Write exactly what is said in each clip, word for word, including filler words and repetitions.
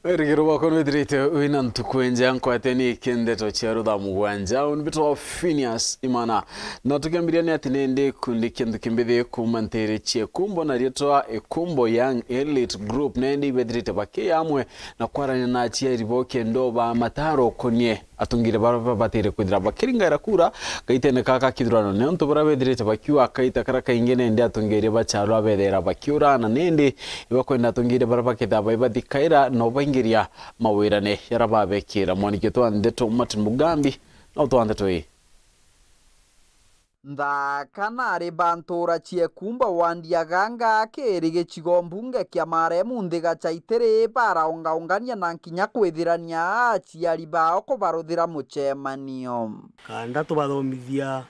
Erigiro bwakwa nwithirite wina ntuku inja, nkwateni iki ndeto cia rutha mugwanja, unbitwa Phineas Imana. Na tukiambiria ni ati nindi gikundi kia nthuki mbithi kuuma ntiiri cia Ikumbo na riitwa Ikumbo Young Elite Group, nindi ibethirite baki amwe na kwarania na aciari bo kenda ba mataro konie atungire bara babatire kwithira bakiringaira kura gaitene kaka kithurano, niuntu bara bethirite bakiuga kaita kara kaingi nindi atungiria ba charo abethera bakiura, na nindi ibakwenda atungiria bara bakethira baibathikaira na ubaingiria mawirane yara babekira. Mwaniki twa ndeto Martin Mugambi na utwa ndeto ii. Nthaka nari ba ntura cia Ikumbo wa Ndiaganga kiri gicigo mbunge kia Maremu Nthiga cha Itiri baraungaungania na nkinya kwithirania aciari bao kubaruthira mucemanio. Kanda tubathomithia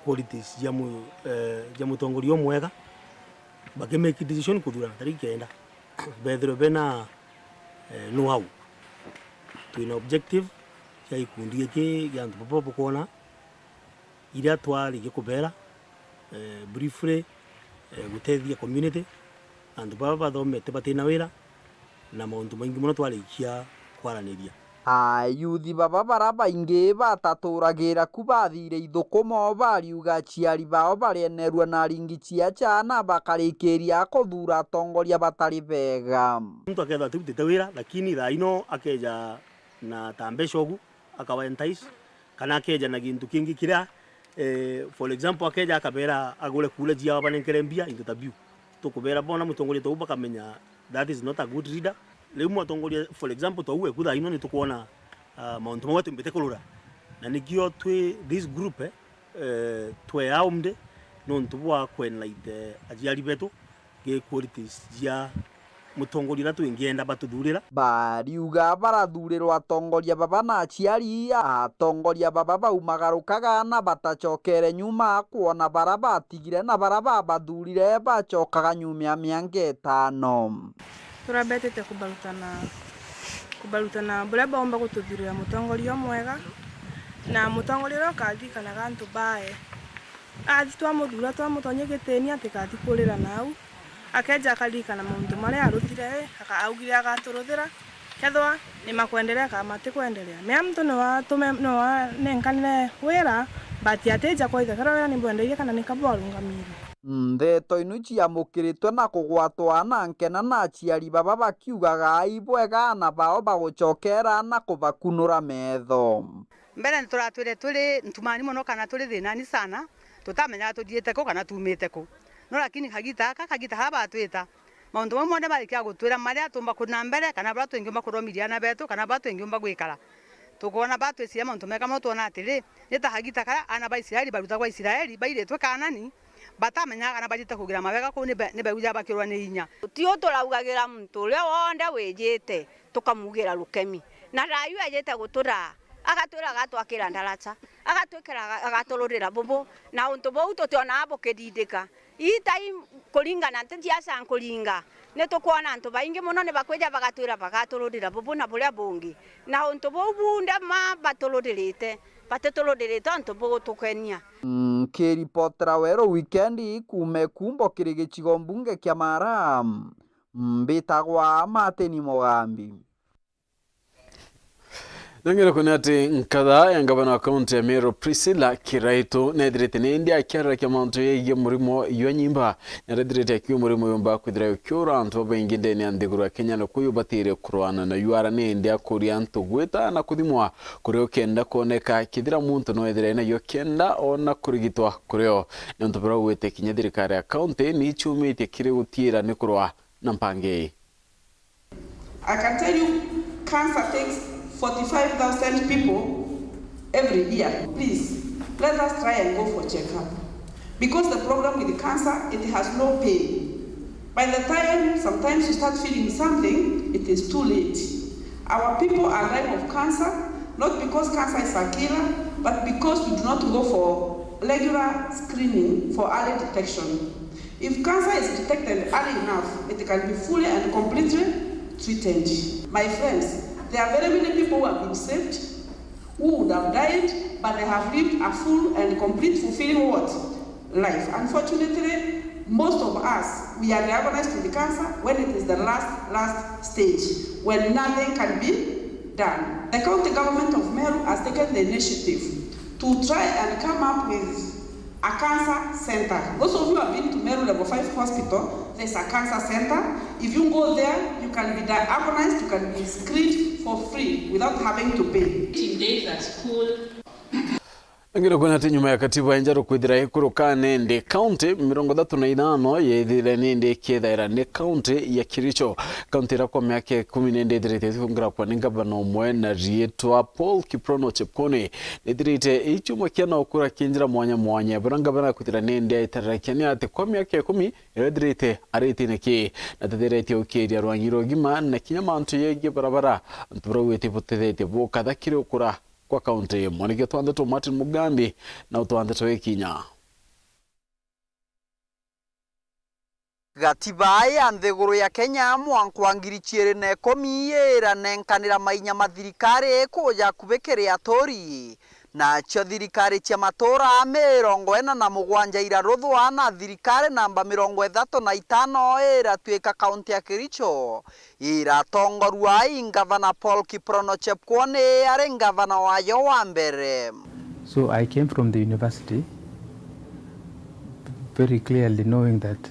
qualities cia mu-, eh, cia mutongoria umwega, baki make decision kuthurana tariki kenda. Bethirwe bena, eh, know-how. Twina objective cia gikundi giki gia antu baba bukwona iria twarikia kubera, eh, briefly, eh, gutethia community, antu baba bathomete batina wira, na mauntu maingi mono twarikia kwaraniria. Ayuthi baba bara baingi bataturagira ku bathire ithukumo, bariuga aciari bao barienerua na aringi cia chana bakarikiria kuthuura atongoria batari bega. Muntu akethirwa atirutite wira, lakini thaa ino akeja na ta mbeca ugu, akawa entice, kana akeja na gintu kingi kiria, eh, for example, akeja akabera agure kura ciao abanenkere mbia into ta biu. Tukubera bona mutongoria tou bakamenya that is not a good leader. Riu mutongoria, for example, tou eku thaa ino nitukwona, ah, mauntu mau atumbite kurura. Na nikio twi this group, eh, eh, twe armed nontu bwa kwenlite aciari betu, gi qualities cia mutongoria uria twingienda batuthurira. Bariuga barathurirwa atongoria baba na aciari, atongoria baba baumagarukaga na batacokere nyuma kwona bara batigire na bara babathurire bacokaga nyuma ya mianka itano. Turabetete kubarutana, kubarutana buria baumba gututhurira mutongoria umwega, na mutongoria uria ukaririkanaga antu bae. Athi twamuthuura, twamutonyia gitiini, atikathi kurira nau. Akeja akaririkana mauntu maria aruthire, aka-, augire agaturuthira, kethwa ni makwenderea kana matikwenderea. Mea muntu ni watume-, ni wanenkanire wira, but atija kwithikira wira ni bwendeirie kana ni kaba warungamire. Ndeto inu ciamukiritwe na kugwatwa na nkena na aciari baba bakiugaga ibwega aana bao bagucokera na kubakunura metho. Mbere turatwire turi ntumani mono kana turi thinani sana, tutamenyaga tuthiite ku kana tuumite ku. No lakini kagita gaka, kagita gaka batwita, mauntu mau monthe marikia gutwira maria tumba kuthi na mbere, kana buria twingiumba kuthomithia aana betu, kana buria twingiumba gwikara. Tukwona batwiciria mauntu mega mono, twona atiri, ni ta kagita karia aana ba Israeli barutagwa Israeli, bairitwe Kaanani, batamenyaga kana bathiite kugira mawega kuu ni be-, ni beuja bakirwa ni inya. Ti u turaugagira muntu uria wonthe wijite, tukamugira rukemi. Na thaa iu ejite guturaa, agatwira agatwakira ndaraca, agatwikira aga-, agatururira bubu, na untu buu tutionaa bukithithika. Ii tai kuringana nti ciaca nkuringa, ni tukwona antu baingi mono ni bakwija bagatwira bagatururira bubu na buria bungi, na untu buu bunthe ma batururirite, batitururirite untu bugutukenia. Nkiripotera Weru Wikendi kuuma Ikumbo kiri gicigo mbunge kia Mara, mbitagwa Martin Mugambi. Nongereko ni ati nkatha ya ngavana wa kaunti ya Meru Priscilla Kiraitu neethirite ni indi akiararakia mantu yegie murimo jwa nyimba. Niarethirite akiuga murimo yumba kwithira ukiura antu babaingi ndene ya nthiguru ya Kenya, na kuu yubatire kurwana na yuara ni indi akuria antu gwita na kuthimwa kurio kenda kwoneka kithira muntu no ethire nayo kenda ona kurigitwa kurio. Ni untu buria ugwite kinya thirikari ya kaunti ni icumitie kiri gutiira ni kurwa na mpangi ii. I can tell you, cancer takes forty-five thousand people every year. Please, let us try and go for checkup. Because the problem with cancer, it has no pain. By the time sometimes you start feeling something, it is too late. Our people are dying of cancer, not because cancer is a killer, but because we do not go for regular screening for early detection. If cancer is detected early enough, it can be fully and completely treated. My friends, there are very many people who have been saved, who would have died, but they have lived a full and complete, fulfilling what? Life. Unfortunately, Most of us, we are diagnosed with cancer when it is the last, last stage, when nothing can be done. The county government of Meru has taken the initiative to try and come up with a cancer center. Those of you who have been to Meru Level five Hospital, there's a cancer center. If you go there, you can be diagnosed, you can be screened for free without having to pay. Fifteen days at school. Ngire kwona ati nyuma ya katiba injeru kwithira ikurukane ndi kaunti mirongo ithatu na ithano yethire nindi ikethaira ni kaunti ya Kericho. Kaunti iria kwa miaka ikumi nindi ithirite ikiungirakwa ni ngavana umwe na riitwa Paul Kiprono Chepkwony, nithirite ichuma kia na ukura kinjira mwanya mwanya. Bura ngavana kwithira nindi aitarirakia ni ati kwa miaka ikumi iria ithirite ari itine ki, na tethiretie ukiria rwangi rwa ugima na kinya mantu yegie barabara, antu baria ugwite butethetie bukatha kiri ukura kwa kaunti imwe. Nikio twandeto Martin Mugambi na utwandeto ikinya. Gatiba ya nthiguru ya Kenya mwanka wa ngiri ciiri na ikumi iranenkanira mainya ma thirikari kuja akubi kiri aturi. Nacio thirikari cia matuura mirongo ina na mugwanja iraruthwa na thirikari namba mirongo ithatu na itano iratuika kaunti ya Kericho. Iratongorua i ngavana Paul Kiprono Chepkwony ari ngavana wayo wa mbere. So I came from the university very clearly knowing that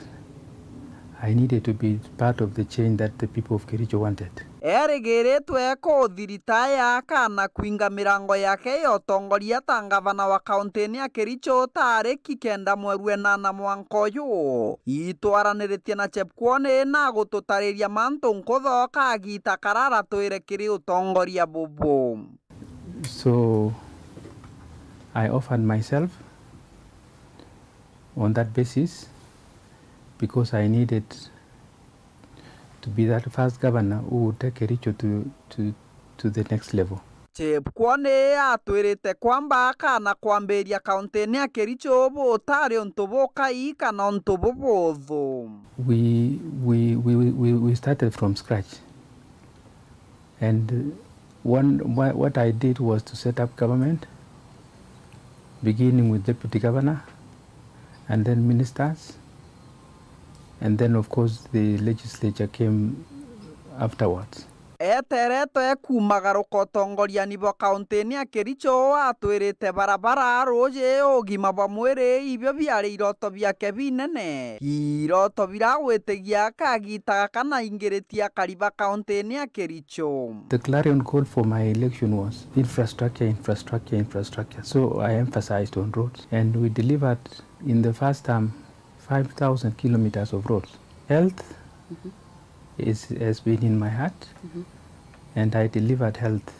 I needed to be part of the change that the people of Kericho wanted. Erigiritwe kuthiritaya kana kwinga mirango yake ya utongoria ta ngavana wa kaunti ya Kericho tariki kenda mweri wa inana mwanka uyu. Itwaraniritie na Chepkwony na gututariria mantu nkutho kagita karia aratwire kiri utongoria bubu. So I offered myself on that basis because I needed to be that first governor who would take Kericho to, to, to the next level. Chepkwony atwirite kwamba kana kwambiria kaunti ya Kericho butari untu bukai kana untu bubuthu. We, we, we, we, we started from scratch. And one, wha-, what I did was to set up government, beginning with deputy governor, and then ministers, and then, of course, the legislature came afterwards. Eteretwe kumagaruka utongoriani bwa kaunti ya Kericho, atwirite barabara, ruuji, ugima bwa mwiri, ibio biari iroto biake binene. Iroto biragwitigia kagita gaka na ingiritie akari ba kaunti ya Kericho. The clarion call for my election was infrastructure, infrastructure, infrastructure. So I emphasized on roads and we delivered in the first term five thousand kilometers of roads. Health is, has been in my heart and I delivered health.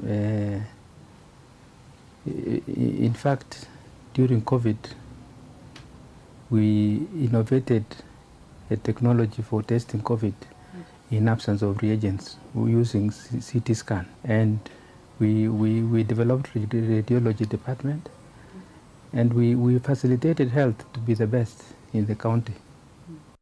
Eh, i-, i-, in fact, during COVID, we innovated a technology for testing COVID in absence of reagents using C-, C T scan. And we, we, we developed radi-, radiology department and we, we facilitated health to be the best in the county.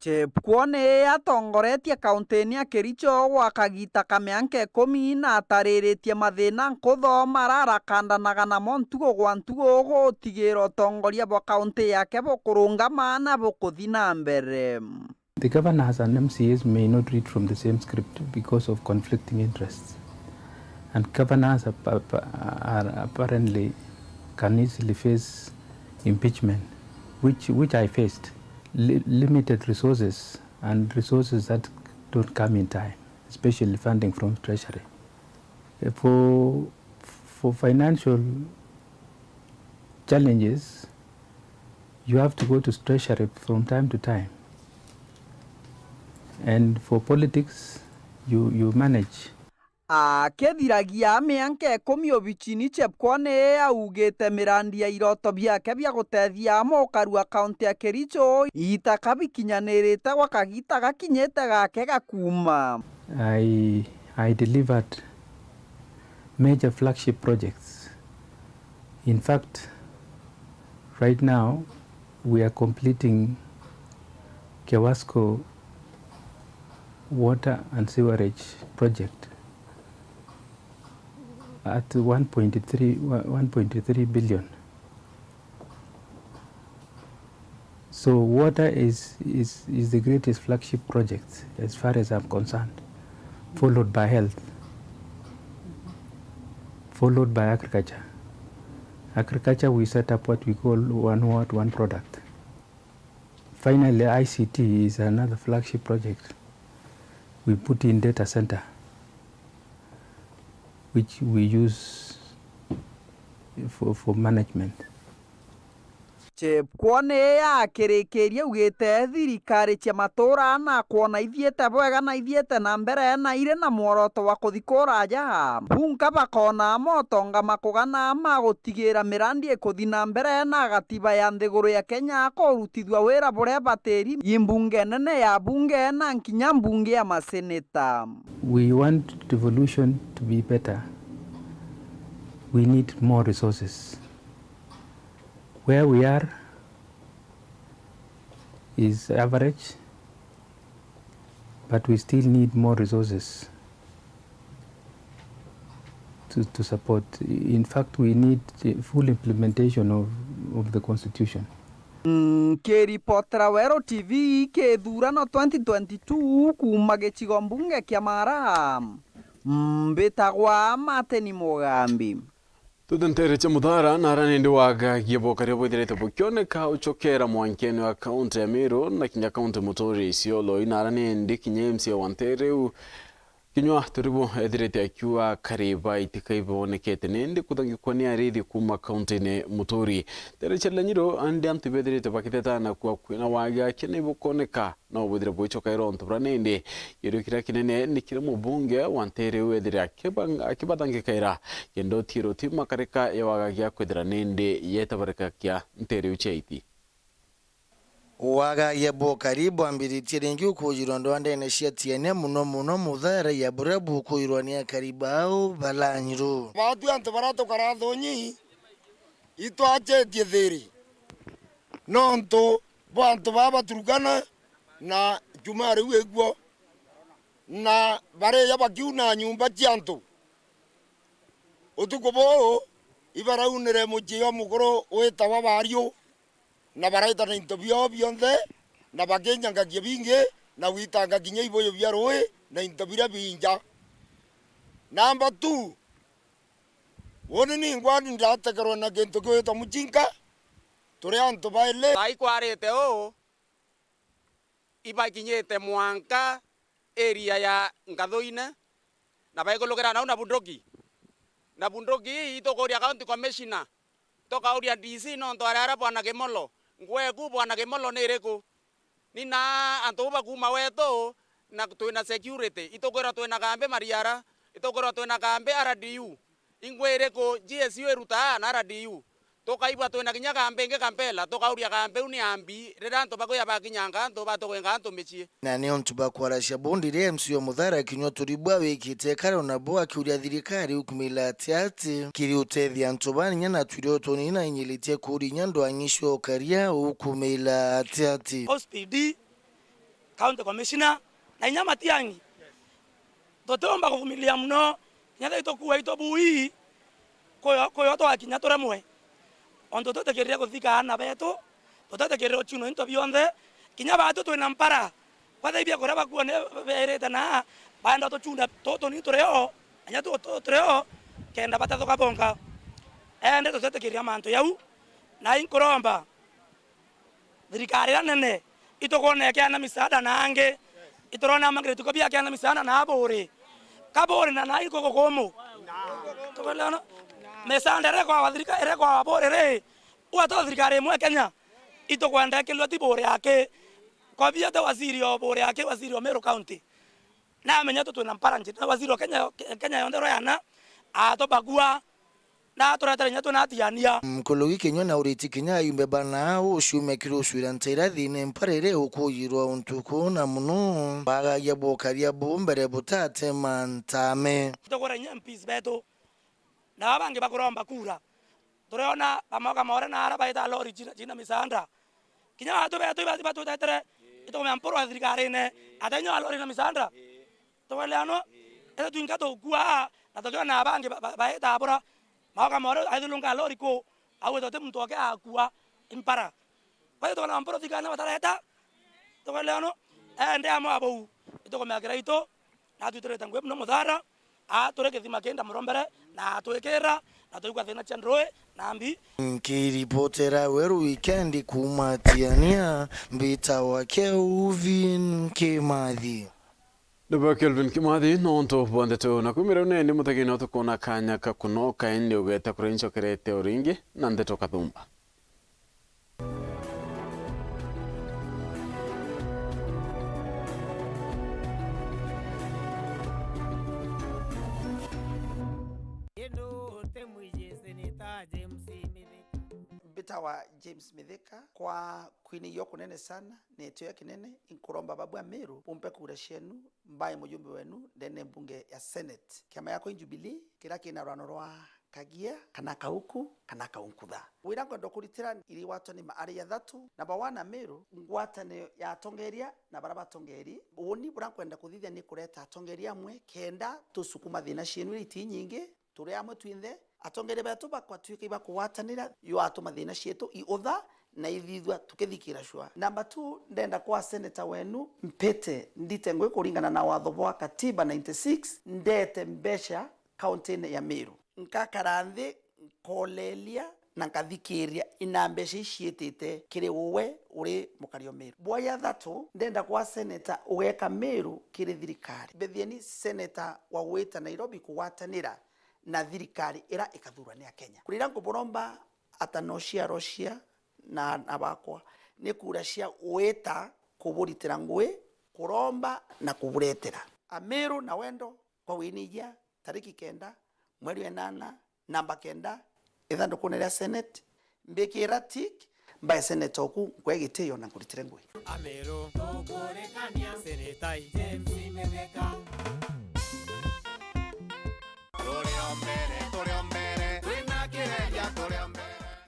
Chepkwony atongoretie kaunti ya Kericho gwa kagita ka mianka ikumi na atariritie mathina nkutho mararakandanaga namo ntugu gwa ntugu gutigira utongoria bwa kaunti yake bukurungama na bukuthi na mbere. The governors and M C As may not read from the same script because of conflicting interests. And governors are, are apparently can easily face impeachment, which, which I faced. Li-, limited resources and resources that don't come in time, especially funding from treasury. Eh, for, for financial challenges, you have to go to treasury from time to time. And for politics, you, you manage. Akithiragia mianka ikumi obichini, Chepkwony augite mirandi ya iroto biake bia gutethia amwe ukarua kaunti ya Kericho itaka bikinyanirite gwa kagita gakinyite gake ga kuuma. I, I delivered major flagship projects. In fact, right now, we are completing Kewasco water and sewerage project at one point three, one point three billion. So water is, is, is the greatest flagship project as far as I'm concerned, followed by health, followed by agriculture. Agriculture, we set up what we call one wort, one product. Finally, I C T is another flagship project. We put in data center, which we use for, for management. Chepkwony yakirikiria augite thirikari cia matura na kwona ithiite bwega na ithiite na mbere na iri na mworoto wa kuthi kuraja, bunka bakona motonga makugana ma gutigira mirandi ikuthi na mbere na gatiba ya nthiguru ya Kenya kurutithua wira buria batiri i mbunge nene ya bunge na nkinya mbunge ya maseneta. We want devolution to be better. We need more resources. Where we are is average, but we still need more resources to, to support. In fact, we need the full implementation of, of the constitution. Nkiripotera Weru T V, kithurano twenty twenty-two kuuma gicigo mbunge kia Mara, mbitagwa Martin Mugambi. Tuthi nteere cia Muthara, naara nindi wagagia bwokaria bwithirite bukioneka ucokera mwankene wa kaunti ya Meru na kinya kaunti Muturi Isiolo. Inaara nindi kinya M C A wa nteere iu Kinyua Turibu ethirite akiuga akari ba itika ibonekete nindi kuthangikwa ni arithi kuuma kauntine Muturi. Nteere cia Lanyiru, andi antu bethirite bakiteta na kuakua na wagi akia ni bukoneka no bwithire bwicokaira untu bura nindi kiurio kiria kinene ni kiria mubunge wa nteere iu ethire akiba-, akibathangikaira kenda utiiro ti makarika ya wagagia kwithira nindi yetabarikakia nteere iu cia iti. Wagagia bwokari bwambiritie ringi ukujirwa ndwandene cia Tiania, muno muno Muthara ya buria bukuirwa ni akari bao ba Lanyiru. Baatwi antu baria tukara thonyi, itwacetie thiri nontu bwa antu baa baturugana na nchuma riu ikuo, na bariya bakiuna nyumba cia antu. Utuku buu, ibaraunire mucii jwa mukuru witawa Bariu, na baraita na into biao bionthe, na bakinyangagia bingi, na gwitanga kinya ibuyu bia ruui, na into biria binja. Namba two, uni ningwa ni ndategerwe na kintu kiwitwa mucinka, turi antu baili. Thaa ikwarite uu, ibakinyite mwanka area ya Ngathuine, na baikulukira nau na bunduki. Na bunduki ii itukuria county commissioner, tukauria D C nontu ari aria Bwana Kimolo. Ngweku Bwana Kimolo ni iriku? Ni na antu bau bakuuma wetu, na twina security. Itukwirwa twina kambi Mariara, itukwirwa twina kambi R D U. Ingwe iriku G S U irutaa na R D U? Tukaigua twina kinya kambi ingi Kampela, tukauria kambi iu ni ya mbi, riria antu bakuya bakinyanga antu, batukwenga antu micii. Na ni untu bwa kwaracia bundi ri M C wa Muthara Kinyua Turibwa wikite karo nabo akiuria thirikari ukumila ati ati kiri utethia antu baninya na twirio tunini na inyilitie kuuria inya ndwang'i cia ukaria ukumila ati ati. O C P D, County Commissioner, na inya Matiang'i. Tutiumba kuvumilia muno, kinya thaa itukuua itubui, kuyo, kuyo twakinya turemwe. Ontu tutikirire kuthika aana betu, tutitikirire ucunwa into bionthe, kinya baatu twina mpara, kwethira ibiakuria bakuone beerite na baenda tucunda tutunini turio, na inya tu, tu, turio, kenda batathuka bonka. Ende tutitikirira mantu jau, na inkuromba, thirikari iria nene, itukwona ikiana misaada na angi, iturona magreti ko biakiana misaada na aburi. Kaburi na nai kugukumu. Tukwelewana? Misaada iria ikwawa thirika-, iria ikwawa buri ri, ua to thirikari imwe Kenya, itukwenda ikilwe ti buri aki. Kobia ti waziri o buri aki, waziri o Meru County. Namenya tu twina mpara njira, na waziri wa Kenya, Kenya yonthe rwayana, atubagua, na aturetera inya twina atiania. Mkulugi Kinyua na uriti kinya ayumbe bana uciume kiri ucwira ntaira thine mpara iria ukuyirwa untuku na muno bagagia bukaria bu mbere butatema ntame. Tugura inya M Ps betu, na aba bangi bakuromba kura. Turiona bamwe kamore na ara baita lori cina, cina misaanda. Kinya watu betu iba, iba tutetere, itukumenya mpuru ya thirikarine, ata inya wa lori na misaanda. Tukweleanwa? Ete twinka tukua, na tukiona abangi ba, ba, baita abura. Mao kamore aithulunga lori ku, au ete ti muntu oke akua, impara. Baitu tukona mpuru thikana batareta. Tukwelewa no? Ende amwe abou. Itukumea kiraitu. Na atwitirite ngui muno muthara. Aturi kithima kinda murombere. Na atwikira. Na tuigua thina cia ndrui. Na mbi. Nkiripotera Weru Weekend kuuma Tiania, mbitawa Kelvin Kimathi. Nibo Kelvin Kimathi, nontu bwa ndeto na kumira unene muthegeni utukona kanya ka kunoka indi ugeta kuria ncokerete uringi na ndeto kathumba. Mbitawa James Mithika, kwa kwinigua kunene sana, ni itio kinene, inkuromba babu Ameru bumpe kura cienu, mbae mujumbe wenu ndene mbunge ya Senate. Kiama giakwa i Jubilee, kiria kina rwano rwa Kagia, kana Kauku, kana Kaunkutha. Wira nkwenda kuritira iri watoni ma ari athatu, namba one Ameru, ngwataniro ya atongeria na baria batongeri. Uuni buria nkwenda kuthithia ni kureta atongeria amwe, kenda tusukuma thina cienu iria iti nyingi, turi amwe twinthe. Atongeria betu bakwatuika ibakugwatanira, yatuma thina cietu iutha na ithithua tukithikira cua. Namba two, ndenda kwa seneta wenu mpite ndite ngui kuringana na watho bwa katiba ninety-six, ndete mbeca kaunti-ini ya Meru. Nkakara nthi, nkoleria na nkathikiria ina mbeca iciitite kiri uwe uri mukari o Meru. Bwa ya thatu, ndenda kwa seneta ugeka Meru kiri thirikari. Mbithieni seneta wa gwita Nairobi kugwatanira na thirikari ira ikathurwa ni Akenya. Kura iria nkuburomba ata no ciarwa cia na aana bakwa, ni kura cia gwita kuburitira ngui, kuromba na kuburetera. Ameru na wendo kwa winigia, tariki kenda, mweri wa inana, namba kenda, ithanthathukune ria Senate, mbikira tick, mbae seneta oku, nkwe gitio na nkuritire ngui. Ameru, tukurikania seneta i James Mithika. Turi o mbere, turi o mbere, twina Kireria, turi o mbere.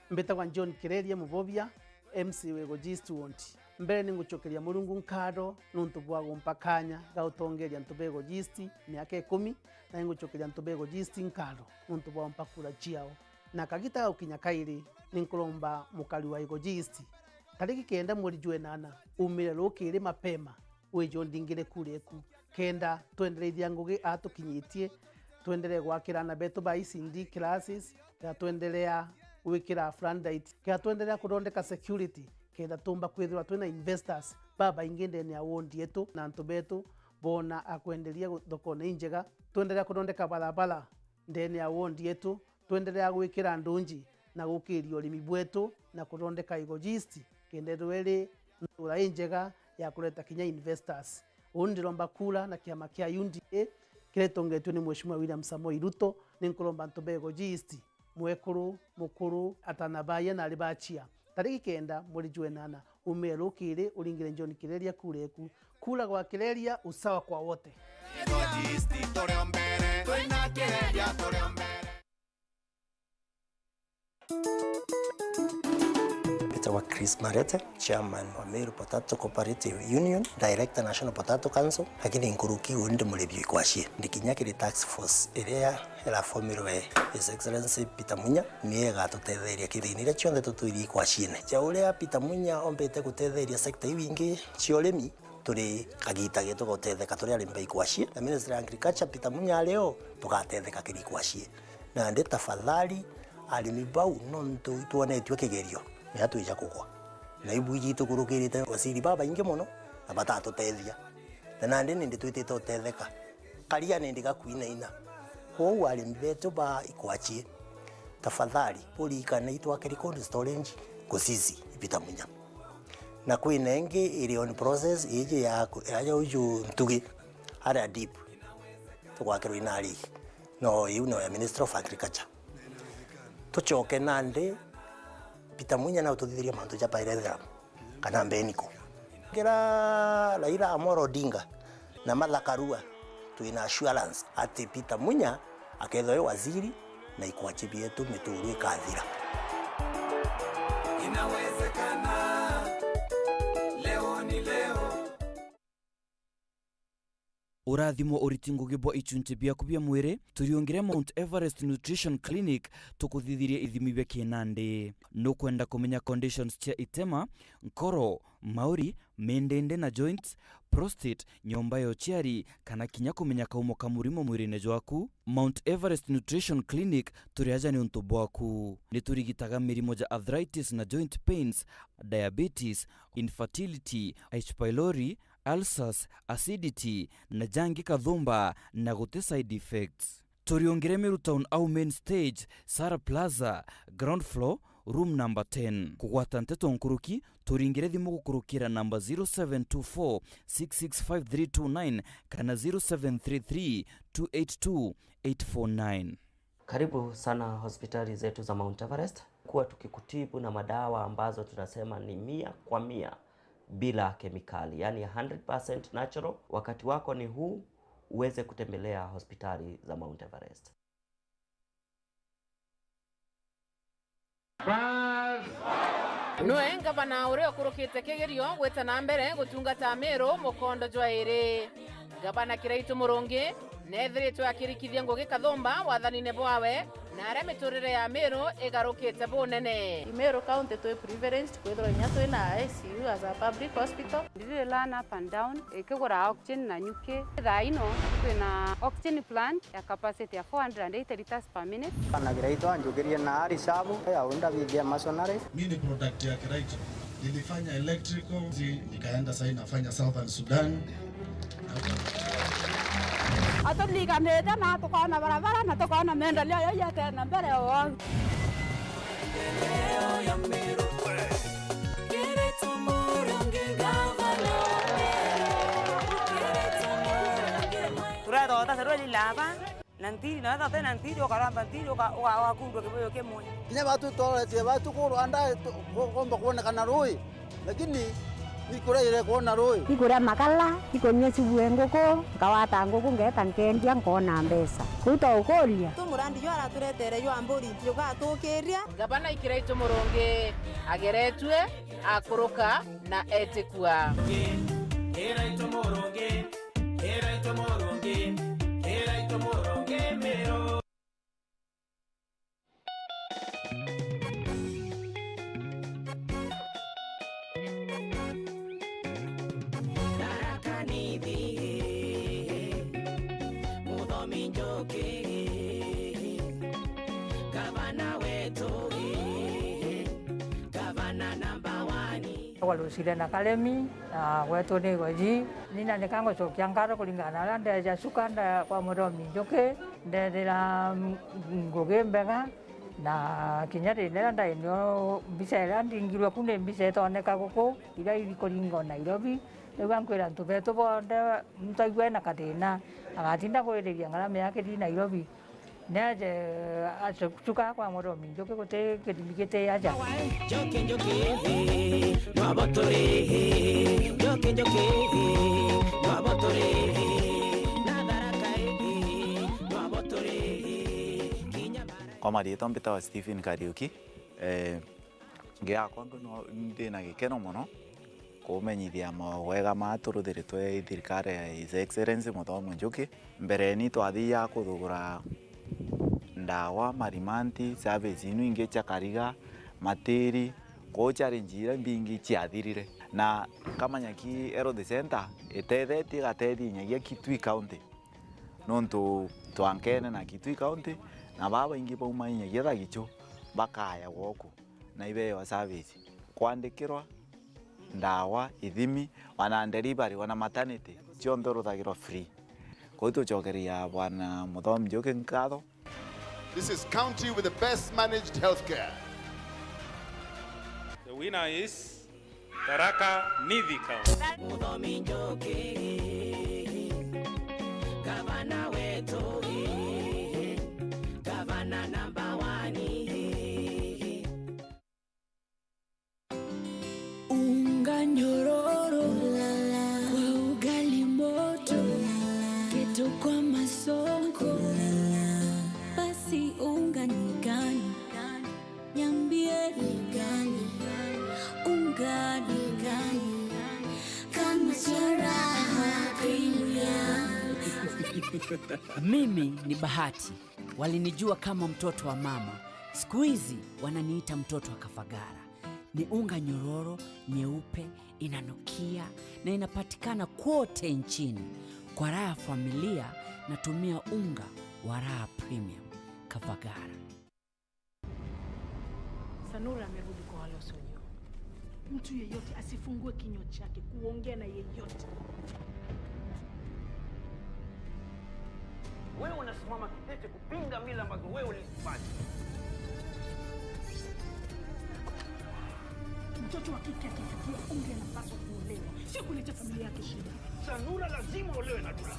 Mbitagwa John Kireria Mubobia, M C wa Igoji East Ward. Mbere ni ngucokeria Murungu nkatho nuntu bwa gumpa kanya ga utongeria antu ba Igoji East miaka ikumi, na ingucokeria antu ba Igoji East nkatho nuntu bwa gumpa kura ciao. Na kagita gagukinya kairi, ni nkuromba mukari wa Igoji East, tariki kenda mweri jwa inana, umire rukiri mapema, wije undingire kura eku, kenda twendereithia ngugi aa tukinyitie, twenderee gwakira aana betu ba E C D classes, kenda twenderea gwikira floodlight, kenda twenderea kuthondeka security, kenda tumba kwithirwa twina investors babaingi ndene ya ward yetu, na antu betu boona akwenderia gu-, thokone injega, twenderea kuthondeka barabara ndene ya ward yetu, twenderea gwikira ndunji na gukiria urimi bwetu na kuthondeka Igoji East, kenda ithirwa iri ntura injega ya kureta kinya investors. Uu ndiromba kura na kiama kia U D A kiria gitongetue ni Mheshimiwa William Samoei Ruto, ni nkuromba antu ba Igoji East, mwekuru, mukuru, atana baye na ari bachia. Tariki kenda mweri jwa inana, umire rukiri uringire John Kireria kura eku. Kura kwa Kireria, usawa kwa wote. Mbitagwa Chris Marete, chairman wa Meru Potato Cooperative Union, director National Potato Council, lakini nkuruki uu ndi murimi wa ikwachie. Ndi kinya kiri task force iria irafomirwe His Excellency Peter Munya, niyo igatutetheria kithina iria cionthe tutwiri ikwachiene. Ja uria Peter Munya ombite gutetheria sector iu ingi cia urimi, turi kagita getu ga gutetheka turi arimi ba ikwachie, na Ministry ya Agriculture, Peter Munya ari o, tugatetheka kiri ikwachie. Nandi tafadhali, arimi bau, nontu itwonetue kigerio, ni atwija kugwa. Na ibu jitu kurukirite waziri babaingi mono, na batatutethia. Na nandi nindi twitite utetheka. Karia nindi gakwinaina. Kwou arimi betu ba ikwachie, tafadhali, uririkane itwakiri cold storage Gusisi, Peter Munya. Na kwina ingi iri on process, iji ya ku-, ya uju Ntugi, aria deep, tugwakirwa inari. No, iu no ya Ministry of Agriculture. Tucoke nandi, Peter Munya na ututhithirie mantu ja pyrethrum, kana mbeniko. Kira Raila Amolo Odinga na Martha Karua, twina assurance ati Peter Munya akethwa e waziri na ikwachi bietu mituru ikathira. Inawezekana, leo ni leo. Urathimwo uriti ngugi bwa ichunchi biaku bia mwiri, turiungire Mount Everest Nutrition Clinic, tukuthithirie ithimi bia kinandi. Nukwenda kumenya conditions cia itema, nkoro, mauri, mindindi na joints, prostate, nyomba ya uciari, kana kinya kumenya kaumo ka murimo mwirine jwaku? Mount Everest Nutrition Clinic turi aja niuntu bwaku. Niturigitaga mirimo ja arthritis na joint pains, diabetes, infertility, H. pylori, ulcers, acidity, na jangi kathumba, na guti side effects. Turiungire Meru Town au main stage, Sara Plaza, ground floor, room number ten. Kugwata nteto nkuruki, turingire thimu gukurukira namba zero seven two four six six five three two nine kana zero seven three three two eight two eight four nine. Karibu sana hospitali zetu za Mount Everest. Kuwa tukikutibu na madawa ambazo tunasema ni mia kwa mia bila kemikali, yani hundred percent natural. Wakati wako ni huu uweze kutembelea hospitali za Mount Everest. Nwe ngavana uria ukurukite kigerio gwita na mbere gutungata Meru mukondo jwa iri. Ngavana Kiraitu Murungi neethiritwe akirikithia ngugi kathumba wathanine bwawe, na aria miturire ya Meru igarukite bunene. Meru County twi privileged kwithirwa inya twi na I C U as a public hospital. Ndiri learn up and down, ikigura oxygen na nyuki. Thaa ino twina oxygen plant ya capacity ya four hundred and eighty liters per minute. Bana Kiraitu anjukirie na ari sabu ya unda bithia masonary. Mi ni product ya Kiraitu. Nilifanya electrical, zi-, nikaenda sasa nafanya Southern Sudan. Atuniganite na tukona barabara na tukona maendeleo yo yete na mbere o. Turetha utasarua lilaba. Na ntiri, na wethira uti na ntiri, ukaramba ntiri, uka-, uka-, ugakundua kibuyu kimwe. Kinya batu tworetie batu kurwa nda, tu-, ku-, kumba kwonekana rui, lakini ni kuria ire kwona rui. Ikuria makala, ikunyua subu e nguku, nkawata nguku, ngeeta nkendia, nkona mbeca. Kuu twaukuria. Tu murandi jwa araturetere jwa mburi, jugatukiria. Ngavana Kiraitu Murungi ageretue, akuruka na etikua. Kiraitu Murungi. Kiraitu Murungi, Kiraitu Murungi Meru. Tharaka Nithi, Muthomi Njuki, gavana wetu, gavana namba wani. Kwa Lucile na Karemi, na gwetu ni Goji. Nina nika ngucokia nkatho kuringana na uria ndeeja cuka nda kwa Muthomi Njuki, ndethira, mm, ngugi mbega, na kinya thina iria ndai nio mbica iria ndingirwe ku ni mbica itoneka guku, iria iri kuringa o Nairobi. Riu ankwira antu betu bonthe, muntu aigua ena kathina, agatinda kwiriria ngarama yake ithii Nairobi. Neeje acuka kwa Muthomi Njuki guti kithimi giti aja. Njuki, Njuki, eh, no bo turi, eh, Njuki, Njuki, eh, no bo turi, eh, na Tharaka, eh, no bo turi, eh, kinya Mara. Kwa mariitwa mbitawa Stephen Kariuki, eh, ngi yakwa ndu no, ndi na gikeno mono kumenyithia mawega maa turuthiritwe i thirikari ya His Excellency Muthomi Njuki. Mbereni twathiaga kuthugura ndawa, marimanti, service inu ingi cia kariga, matiri, kwou challenge iria mbingi ciathirire. Na Kamanyaki Health Centre itethetie, igatethinyagia Kitui County, nontu twankene na Kitui County, na baa baingi baumanyagia Thagichu bakaya gwoku na ibeewa service, kwandikirwa, ndawa, ithimi, ona delivery, ona maternity, cionthe uruthagirwa free. Kwou tucokeria Bwana Muthomi Njuki nkatho. This is county with the best managed healthcare. The winner is Tharaka Nithi County. Muthomi Njuki, gavana wetu, gavana namba wani. Unga nyororo, kwa ugali moto, kitu kwa masonko, basi unga ni gani? Niambie ni gani? Unga ni gani? Kama cha raha Kenya. Mimi ni Bahati. Walinijua kama mtoto wa mama. Siku hizi wananiita mtoto wa Kafagara. Ni unga nyororo, nyeupe, inanukia na inapatikana kwote nchini. Kwa raha ya familia, natumia unga wa Raha Premium. Kafagara. Sanura amerudi kwa wale wasiojua. Mtu yeyote asifungue kinywa chake kuongea na yeyote. Wewe unasimama kidete kupinga mila ambazo wewe ulizifanya. Mtoto wa kike akifikia umri anapaswa kuolewa, sio kuletea familia yake shida. Sanura lazima olewe na Dula.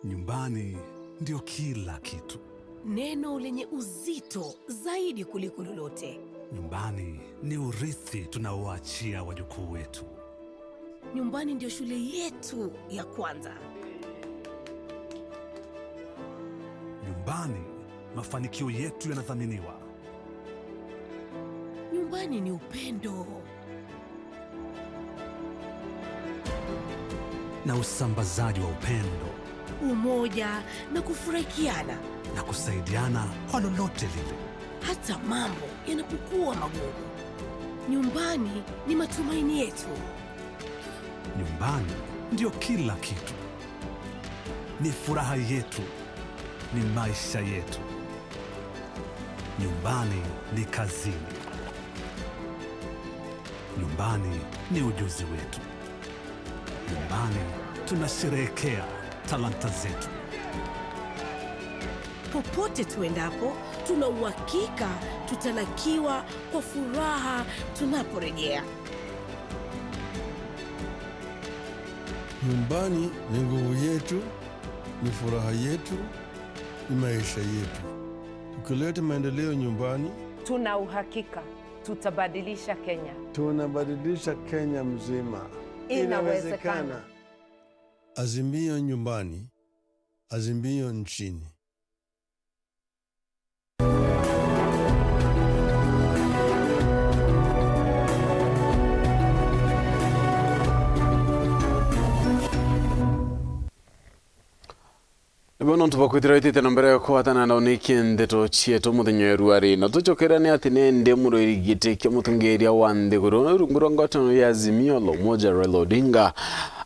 Nyumbani ndio kila kitu. Neno lenye uzito zaidi kuliko lolote. Nyumbani ni urithi tunaoachia wajukuu wetu. Nyumbani ndio shule yetu ya kwanza. Nyumbani, mafanikio yetu yanathaminiwa. Nyumbani ni upendo. Na usambazaji wa upendo. Umoja na kufurahikiana. Na kusaidiana kwa lolote lile. Hata mambo yanapokuwa magumu. Nyumbani ni matumaini yetu. Nyumbani ndio kila kitu. Ni furaha yetu. Ni maisha yetu. Nyumbani ni kazini. Nyumbani ni ujuzi wetu. Nyumbani tunasherehekea talanta zetu. Popote tuendapo, tuna uhakika tutalakiwa kwa furaha tunaporejea. Nyumbani ni nguvu yetu, ni furaha yetu, ni maisha yetu. Tukileta maendeleo nyumbani, tuna uhakika tutabadilisha Kenya. Tunabadilisha Kenya mzima. Inawezekana. Inawezekana. Azimio nyumbani, Azimio nchini. Nibo nontu bwa kwithira witite na mbere kwatana na uniki ndeto cietu muthenya wa ruari. Na tucokerane ati nende murwiri giti kia mutongeria wa nthiguru rungu rwa ngwataniro ya Azimio la Umoja Raila Odinga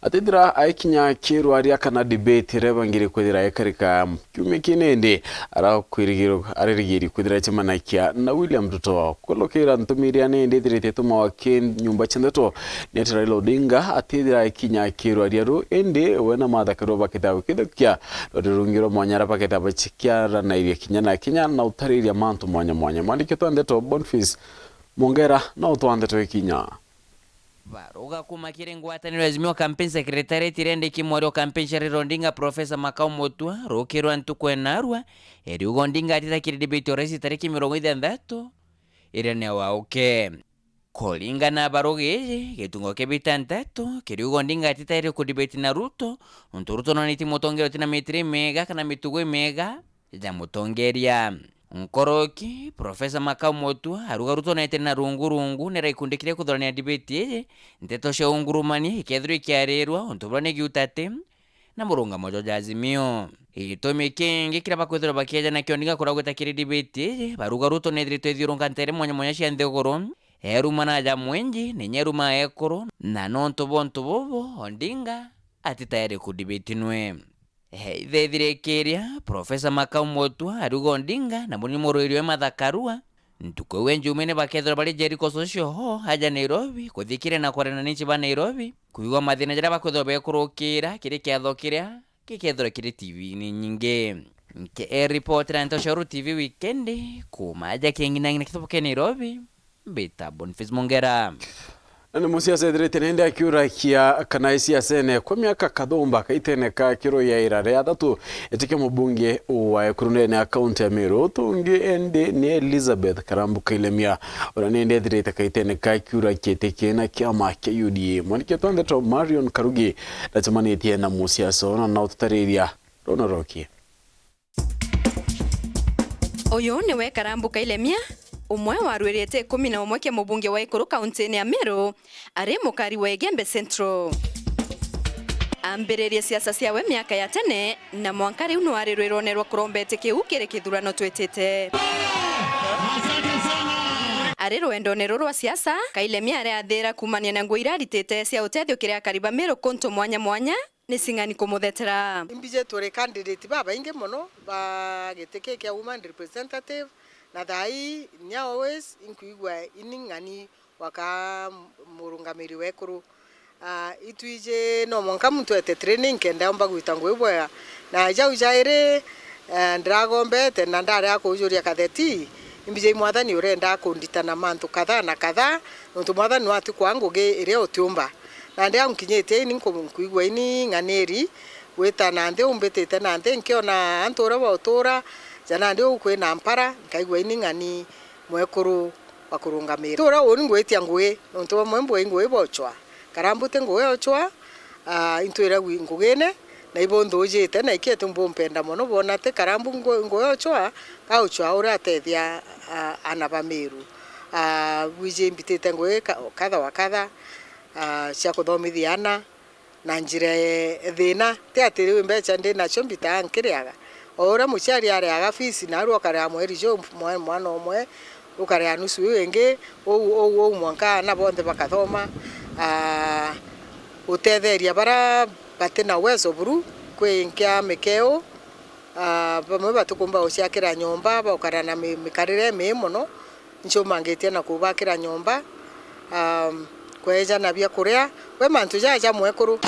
atithira aikinya kirwaria kana debate iria ibangiri kwithira ikarika kiumia kii nindi arakwirigirwa aririgiiri kwithira acemanakia na William Ruto. Kulukira ntumiri iria nindi ithirite itumawa ki nyumba cia ndeto ni ati Raila Odinga atithira aikinya kirwaria ru indi we na Martha Karua bakithira gwikithukia rwari rungi rwa mwanya aria bakethira bacikiaranairia kinya na kinya na utariria mantu mwanya mwanya. Mwandiki twa ndeto Boniface Mongera na utwa ndeto ikinya. Baruga kuma kiri ngwataniro ya Azimio Campaign Secretariat irendeki mwari o campaign cia Raila Odinga Professor Makau Mutua rukirwa ntuku enarua eriuga Odinga atita kiri debate o rais tariki mirongo ithanthatu iria ni awauke. Kuringana na baruga iji, gitungo kia bitanthatu kiriuga Odinga atitairi kudebate na Ruto, nontu Ruto noneti mutongeria utina mitiri miega kana mitugo imiega ja mutongeria. Nkoroki, Professor Makau Mutua aruga Ruto netiri na rungu rungu nira ikundi kiria kuthurania debate iji, nteto cia ungurumania ikethirwa ikiarirwa, untu buria ni giuta ati na murungamo jwa ja Azimio. Gitumi kingi kiria bakwithirwa bakiejana kia Odinga kuragwita kiri debate iji, baruga Ruto nethiritwe ithiurunka ntere mwanya mwanya cia nthiguru, eruma na aja mwingi, na inya eruma ekuru, na nontu bwa untu bubu, Odinga ati tayari kudebate nwe. Ithethirikiria, Professor Makau Mutua ariuga Odinga na munini murwiri we Martha Karua, ntuku iu ya Njumene bakethirwa bari Jericho Social Hall aja Nairobi, kuthikiria na kwaria na ninchi ba Nairobi, kwigua mathina jaria bakwithirwa bekurukira kiri kiatho kiria gikethirwa kiri T V-ini nyingi. Nkiripotera nteto cia Uru T V wikendi, kuuma aja King'inang'ina kitobo kia Nairobi, mbita Boniface Mongera. Na ni musiasa ethirite nindi akiurakia kana isiasene kwa miaka kathumba kaitene ka kiruyaira ria athatu itikia mubunge wa ekuru ndene ya kaunti ya Meru. Utungi endi ni Elizabeth Karambu Kailemia, uria nindi ethirite kaitene ka kiurakia itikia na kiama kia U D A. Mwandiki wa ndeto Marion Karugi ndacemanitie na musiasa uyu na ututariria runa rokie. Uyu niwe Karambu Kailemia, Umwe wa rwirite ikumi na umwe kia mubunge wa Ekuru kauntine ya Meru ari mukari wa Igembe Central. Ambiririe siasa ciawe miaka ya tene, na mwanka riu no ari rwirone rwa kurombete kiu kiri kithurano twitite. Ari rwendone ruru rwa siasa, Kailemia ari athira kuumania na ngugi iraritite cia utethio kiri akari ba Meru kuntu mwanya mwanya, ni sing'ani kumuthetera. Imbiji turi candidate babaingi mono ba giti kii kia woman representative, na thaa ii, ni always inkwigua ini ng'ani waka murungamiri wekuru. Ah, itwiji no mwanka muntu ete training kenda omba gwita ngugi bwega. Na jau jairi, eh, ndiragombete na ndarega kujuria katheti, imbiji Mwathani urenda kunditana mantu kadhaa na kadhaa, nontu Mwathani niwe atikwaa ngugi iria utiumba. Nandi au nkinyitie ini nku-, nkwigua ini ng'aniri gwita nandi umbitite nandi nkiona antu uria bautura, ja nandi uu kwina mpara, nkaigua ini ng'ani mwekuru wa kurungamira. Ti uria uni ngwitia ngugi, nontu bamwe mbui ngugi bocwa. Karambu ti ngugi ocwa, ah, intwira gwi-, ngugine, na ibo nthujite, na ikietu mbumpenda mono, boona ti Karambu ngu-, ngugi ocwa, gaucwa uria atethia, ah, ana ba Meru. Ah, gwiji mbitite ngugi ka-, kadha wa kadha, ah, cia kuthomithia ana na njira e thina. Ti ati riu mbeca ndi nacio mbitaa nkiriaga. O uria muciari ariaga fees, naarua ukarea mweri ju mwa-, mwana umwe, ukarea nusu iu ingi, uu, uu, uu mwanka aana bonthe bakathoma. Ah, utetheria baria batina uwezo buru, kwi nkia mikeu, ah, bamwe batikumba guciakira nyomba, baukara na mi-, mikarire imii mono, ncumangitie na kubakira nyomba, um, kweejana bia kuria, gwe mantu jaja mwekuru.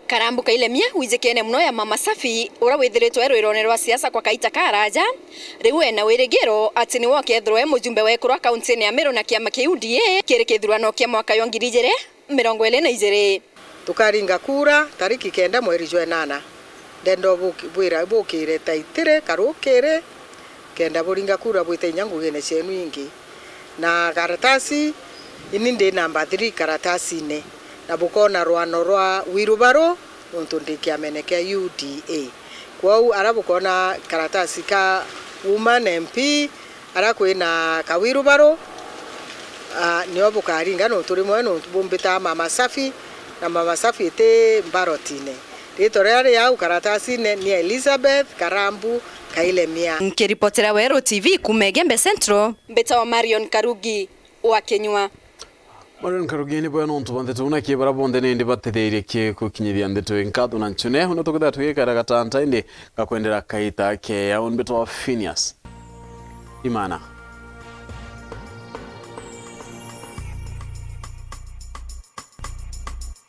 Karambu Kailemia wijikene mono ya Mama Safi, uria withiritwe rwirone rwa siasa kwa kaita karaja, riu ena wirigiro ati niwe ukethirwa e mujumbe wekuru kauntine ya Meru na kiama kia U D A kiri kithurano kia mwaka jwa ngiri ijiri mirongo iri na ijiri. Tukaringa kura tariki kenda mweri jwa inana. Ndenda ubuki-, bwira bukire taitiri karukiri, kenda buringa kura bwite inya ngugine cienu ingi. Na karatasi, ini ndi namba three karatasine, na bukona rwano rwa wirubaru, nontu ndi kiamene kia U D A. Kwou aria bukona karatasi ka woman M P, aria kwina kawirubaru, ah, nio bukaringa nontu rimwe nontu bumbitaa Mama Safi, na Mama Safi iti mbarotine. Ritwa riria ri au karatasine ni Elizabeth Karambu Kailemia. Nkiripotera Weru T V kuuma Igembe Central, mbitawa Marion Karugi wa Kinyua. Marion Karugi, ni bwega nontu bwa nteto na ki bara bonthe nindi batetherie ki gukinyithia nteto i nkatho na nchune. Una tukithira tugikara gatanta indi ngakwendera kaita keya. Uni mbitawa Phineas Imana.